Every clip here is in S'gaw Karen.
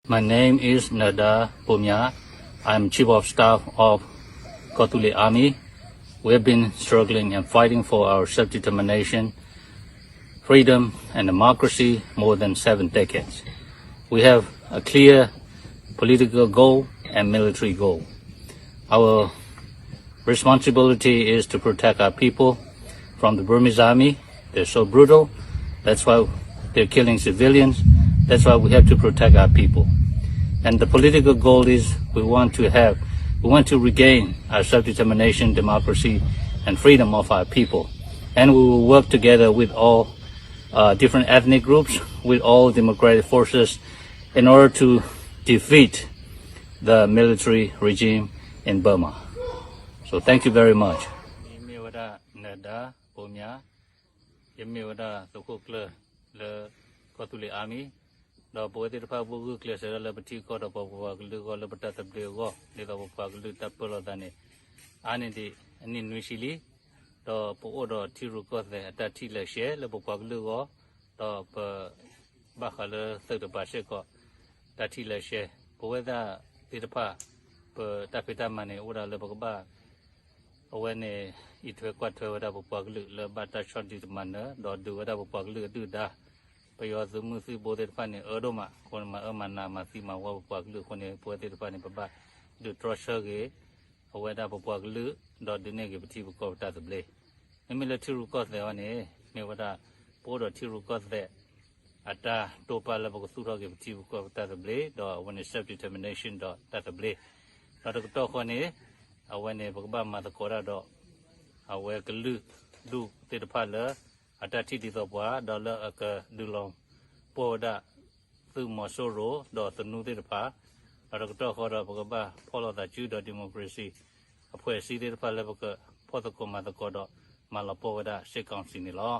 My name is Nada Bumya. I'm Chief of Staff of Kawthoolei Army. We have been struggling and fighting for our self-determination, freedom, and democracy more than seven decades. We have a clear political goal and military goal. Our responsibility is to protect our people from the Burmese army. They're so brutal. That's why they're killing civilians. That's why we have to protect our people. And the political goal is we want to have, we want to regain our self-determination, democracy, and freedom of our people. And we will work together with all uh, different ethnic groups, with all democratic forces in order to defeat the military regime in Burma. So thank you very much. မ့ၢ်ဝဲဒၣ် နဒါ ဘိမၠး, ယမ့ၢ်ဝဲဒၣ်သုးခိၣ်ကျၢၢ်လၢ ကီၢ်သူလ့ၤ Army, ဒီးပဝဲသ့ၣ်တဖၣ်ဘၣ်ဂုာ်ကျဲးစၢးဒၣ်လၢပထံကီၢ်ဒီးပပှၤကလုာ်အဂီၢ် လၢပတၢ်သဘျ့အဂီၢ် ဒ်သိးပပှၤကလုာ်တၢ်ပၢလီၤသးန့ၣ် အါန့ၢ်ဒံးအနံၣ်နွံဆံလံ. ဒီးပအိၣ်ဒီးထံရူၢ်ကီၢ်သဲးအတၢ်ထံၣ်လၢရှဲလၢပပှၤကလုာ်အဂီၢ်, ဒီးပဘၣ်ဃးလၢသုးတပၤစ့ၢ်ကီး တၢ်ထံၣ်လၢရှဲ, ပဝဲဒၣ်သ့ၣ်တဖၣ် ပတၢ်ဖံးတၢ်မၤန့ၣ် အိၣ်ဒၣ်လၢပကဘၣ် အဝဲန့ၣ် အံးထွဲကွၢ်ထွဲဝဲဒၣ်ပပှၤကလုာ်လၢဘၣ်တၢ်ဆီၣ်တံၢ်တမၤနၢၤ ဒီးဒုးဝဲဒၣ်ပပှၤကလုာ်အဒုၣ်ဒါ, ပယီၤသုးမုၢ်သံဘိသ့ၣ်တဖၣ်န့ၣ် အၢဒိၣ်မး အဃိန့ၣ်မၤအၢမၤနးမၤသံမၤဝီပပှၤကလုာ်အဃိန့ၣ် ပဝဲသ့ၣ်တဖၣ်န့ၣ် ပဘၣ်ဒုးတြီဆၢက့ၤ အဝဲဒၣ်ပပှၤကလုာ် ဒီးဒုးန့ၢ်က့ၤပထံပကီၢ်ပတၢ်သဘျ့. မ့မ့ၢ်လၢထံရူၢ်ကီၢ်သဲးအံၤန့ၣ် မ့ၢ်ဝဲဒၣ် ပအိၣ်ဒီးထံရူၢ်ကီၢ်သဲး အတၢ်တိာ်ပာ်လၢပကသူၣ်ထီၣ်က့ၤပထံပကီၢ်ပတၢ်သဘျ့ ဒီးအဝဲန့ၣ် self determination ဒီးတၢ်သဘျ့, ဒီးတကတီၢ်ဃီန့ၣ် အဝဲန့ၣ် ပကဘၣ်မၤသကိးတၢ်ဒီး အဝဲကလုာ်ဒူၣ်သ့ၣ်တဖၣ်လၢ အတၢ်ထံၣ်ဒ်သိးပှၤ ဒီးလၢအကဒုးလီၤပှီၢ်ဝဲဒၣ် သုးမီၤစိရိၤ ဒီးသနူသ့ၣ်တဖၣ်, ဒီးတကတီၢ်ဃီဒီး ပကဘၣ်ဖီၣ်လိာ်သးစုဒီး democracy အဖွဲ့အစည်းသ့ၣ်တဖၣ်လၢပကဖီၣ်သကိးမၤသကိးဒီး မၤလီၤပှီၢ်ဝဲဒၣ် စစ်ကောင်စီန့ၣ်လီၤ.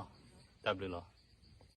တၢ်ဘျုးလီၤ.